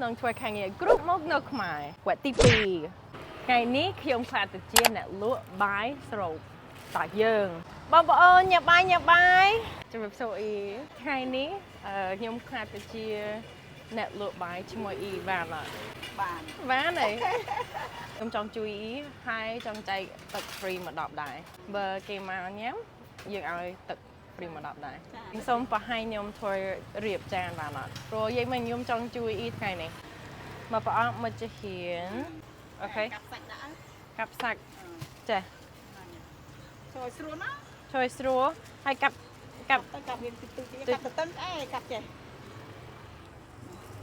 ក្នុងធ្វើការងារគ្រប់មុខនៅខ្មែរវគ្គទី2ថ្ងៃនេះខ្ញុំខ្លាចទៅជាអ្នកលក់បាយស្រូបតើយើងបងប្អូនញ៉ាំបាយញ៉ាំបាយជំរាបសួរអ៊ីថ្ងៃនេះខ្ញុំខ្លាចទៅជាអ្នកលក់បាយជាមួយអ៊ីបានអត់ បាន បានហើយខ្ញុំចង់ជួយអ៊ីហើយចង់ចែកទឹក free មួយដបដែរបើគេមកញ៉ាំយើងឲ្យទឹក free មួយដបដែរខ្ញុំសូមបង្ហាញខ្ញុំធ្វើរៀបចានបានអត់ព្រោះយាយមិញខ្ញុំចង់ជួយអ៊ីថ្ងៃនេះមកប្រអប់មកជាហ៊ាន okay កាប់សាច់ដាក់ កាប់សាច់ចេះ ចូលស្រួលណា ជួយស្រួលហើយកាប់កាប់ ទៅកាប់វាតិចតិចកាប់ទៅតឹងអេកាប់ចេះ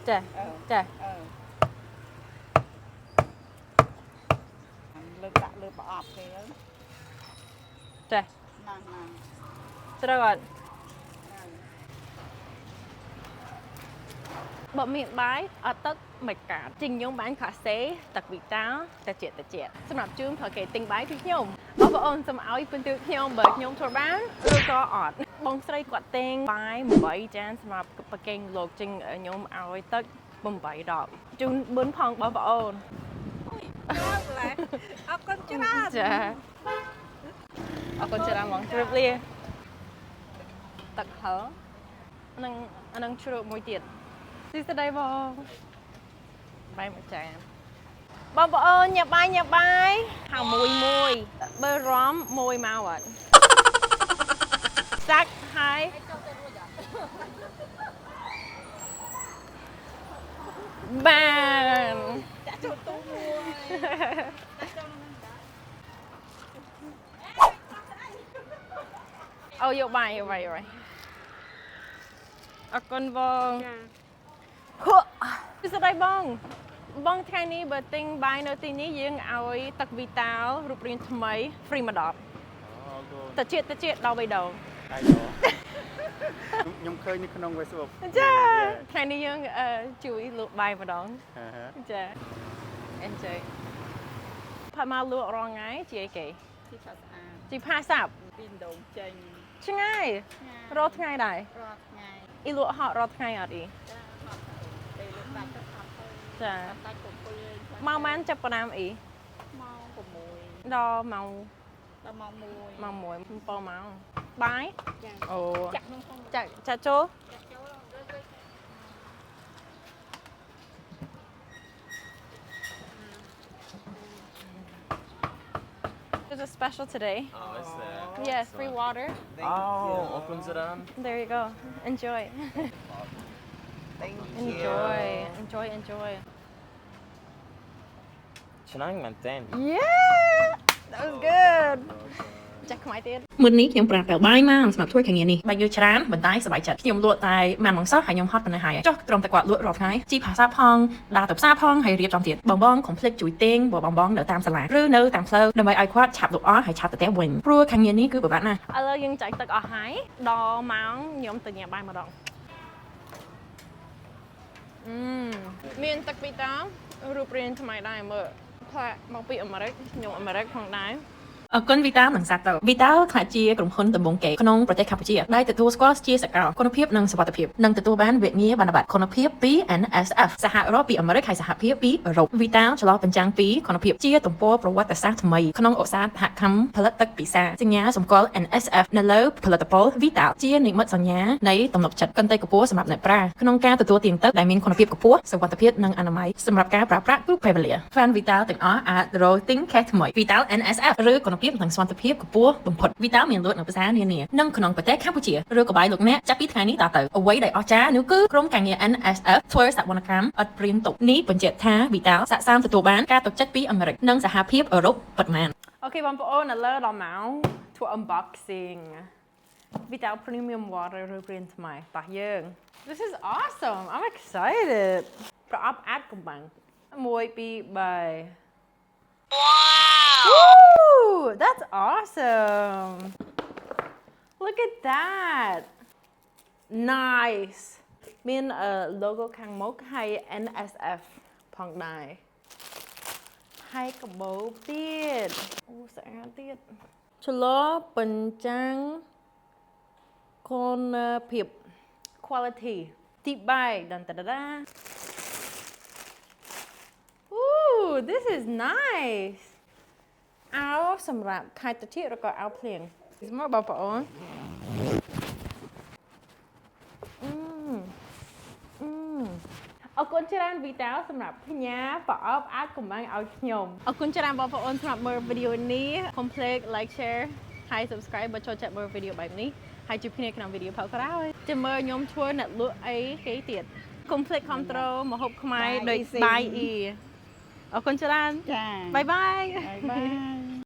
ចេះ អឺ ចេះ អឺលើកដាក់លើប្រអប់គេ ចេះ ណាស់ណាស់ ត្រូវអត់បើមានបាយអត់ទឹកមិនកាត់ជាងខ្ញុំបានកាសេទឹកវីតាល់តិចតិចសម្រាប់ជូនព្រោះគេទិញបាយពីខ្ញុំបងប្អូនសូមឲ្យពិន្ទុខ្ញុំបើខ្ញុំធ្វើបានឬក៏អត់បងស្រីគាត់ទិញបាយ8ចានសម្រាប់ប្រគេងលោកជាងខ្ញុំឲ្យទឹក8ដបជូនបឿនផងបងប្អូន អរគុណច្រើន ចាអរគុណច្រើនហ្មងជម្រាបលាទឹកហឹរនឹងអានឹងជ្រក់មួយទៀតស៊ីស្ដីបងបាយមួយចានបងប្អូនញ៉ាំបាយញ៉ាំបាយហៅមួយមួយបើរំមួយមកអត់សាច់ហើយបាន ចាក់ចូលទូមួយដាក់ចូលនឹងដែរ អូយកបាយយកបាយយកបាយអរគុណបង ចា ហឺស្ដីបង បងថ្ងៃនេះបើទិញបាយនៅទីនេះយើងឲ្យទឹកវីតាល់រូបរាងថ្មី free មួយដប អរគុណ តិចតិចដល់3ដង ដៃដល់ខ្ញុំឃើញនៅក្នុង Facebook ចាថ្ងៃនេះយើងជួយលក់បាយម្ដង ហឺហឺ ចា enjoy ផាមកលក់រាល់ថ្ងៃជាអីគេ ទីឆាស្អាត ជីផាសាប់ ពីដងចេញ ឆ្ងាយរាល់ថ្ងៃដែរ រាល់ថ្ងៃ អ៊ីលក់ហត់រាល់ថ្ងៃអត់អ៊ី ចាហត់ទៅពេលលើកដាច់ទៅហត់ទៅ ចា ដាច់7 ម៉ោងម៉ានចាប់ផ្ដើមអ៊ី ម៉ោង6 ដល់ម៉ោង ដល់ម៉ោង1 ម៉ោង1 7ម៉ោងបាយ ចា អូ ចាក់ក្នុងក្នុង ចាក់ចាក់ចូល ចាក់ចូលលើក There's a special today. Oh, is there? Yes, free water. Oh, អរគុណច្រើន There you go. Enjoy. Thank Enjoy. Enjoy. Enjoy. ឆ្ងាញ់មែនតើ Yeah! That was good. ចាក់ខ្មែរទៀត មុននេះខ្ញុំប្រើតែបាយមកសម្រាប់ធ្វើការងារនេះបាយយូរច្រើនបន្តែសប្បាយចិត្តខ្ញុំលក់តែម៉ាំម៉ងសោះហើយខ្ញុំហត់ប៉ុណ្ណេះហើយចុះត្រឹមតែគាត់លក់រាល់ថ្ងៃជីភាសាផងដើរទៅផ្សារផងហើយរៀបចំទៀតបងបងកុំភ្លេចជួយទិញបើបងបងនៅតាមសាលាឬនៅតាមផ្លូវដើម្បីឲ្យគាត់ឆាប់លក់អស់ហើយឆាប់ទៅផ្ទះវិញព្រោះការងារនេះគឺពិបាកណាស់ ឥឡូវយើងចាក់ទឹកអស់ហើយដល់ម៉ោងខ្ញុំទៅញ៉ាំបាយម្ដងអឺមានទឹកពីតាមរូបរាងថ្មីដែរមើលផ្លាកមកពីអាមេរិកខ្ញុំអាមេរិកផងដែរ អរគុណវីតានិងសាតូវីតាក្លាយជាក្រុមហ៊ុនដំបូងគេក្នុងប្រទេសកម្ពុជាដែលទទួលស្គាល់ជាសកលគុណភាពនិងសុវត្ថិភាពនិងទទួលបានវិញ្ញាបនបត្រគុណភាពពី NSF សហរដ្ឋពីអាមេរិកហើយសហភាពពីអឺរ៉ុបវីតាឆ្លុះបញ្ចាំងពីគុណភាពជាទំព័រប្រវត្តិសាស្ត្រថ្មីក្នុងឧស្សាហកម្មផលិតទឹកពិសាសញ្ញាសម្គាល់ NSF នៅលើផលិតផលវីតាជានិមិត្តសញ្ញានៃទំនុកចិត្តកន្តិខ្ពស់សម្រាប់អ្នកប្រើក្នុងការទទួលទានទឹកដែលមានគុណភាពខ្ពស់សុវត្ថិភាពនិងអនាម័យសម្រាប់ការប្រើប្រាស់គ្រប់ពេលវេលា Fan Vital ទាំងអស់អាចរកទិញខេសថ្មី Vital NSF ឬគុណភាពនិងសុវត្ថិភាពខ្ពស់បំផុត Vital មានលក់នៅផ្សារនានានិងក្នុងប្រទេសកម្ពុជាឬក៏បាយលោកអ្នកចាប់ពីថ្ងៃនេះតទៅអ្វីដែលអស្ចារ្យនោះគឺក្រុមការងារ NSF ធ្វើសវនកម្មឥតព្រៀងទុកនេះបញ្ជាក់ថា Vital ស័ក្តិសមទទួលបានការទុកចិត្តពីអាមេរិកនិងសហភាពអឺរ៉ុបពិតមែន okay បងប្អូនឥឡូវដល់ម៉ោងធ្វើ unboxing Vital Premium Water រូបរាងថ្មីតោះយើង This is awesome. I'm excited. ប្រអប់អាចកំបាំង1 2 3 Wow! That's awesome. Look at that. Nice. មាន logo ខាងមុខហើយ NSF ផងដែរ ហើយកាបូបទៀតអូស្អាតទៀតឆ្លបញ្ចាំងគុណភាព quality ទី3ដនតាដា This is nice. អាវសម្រាប់ខែត្រតិចឬក៏អាវភ្លៀងមកបងប្អូនអឺអឺអរគុណច្រើនវីតាសម្រាប់ផ្ញើប្រអប់អាវកំបាំងឲ្យខ្ញុំអរគុណច្រើនបងប្អូនសម្រាប់មើលវីដេអូនេះកុំភ្លេច like, share ហើយ subscribe បើចូលចិត្តមើលវីដេអូបែបនេះហើយជួបគ្នាក្នុងវីដេអូផលក្រោយចាំមើលខ្ញុំធ្វើអ្នកលក់អីគេទៀតកុំភ្លេច control ម្ហូបខ្មែរដូចបាយអ៊ីអរគុណច្រើន ចា Bye bye. Bye bye.